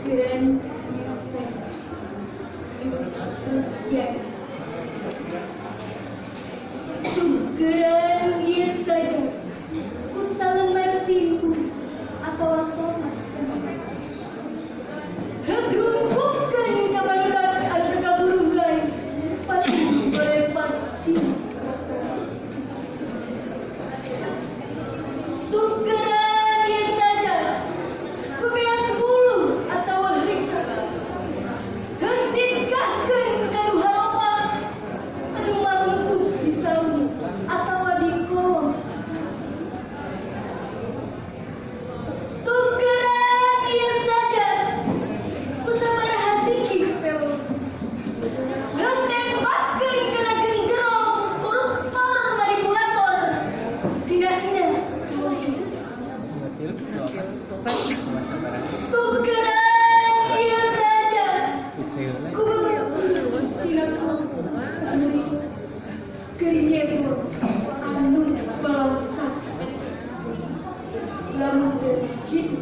Tukeran ieu saja. Terus ya. Tukeran ieu saja. Ku salembar simpul atau somat Hegrungkupkeun ka barudak anu teu kaburuhan paling bolepat di Tukeran ieu saja ku beas bulu atawa heucak. Heug ka nu haropa anu marungkup di saung atawa di kolong. Tukeran ieu saja ku sabaraha sikih pewo. Heug tembakkeun kana genggerong koruptor manipulator sindahnya tuju. Tukeran ieu saja ku tina kelompok anu keur nyebur anu bangsa. Lamun teu kitu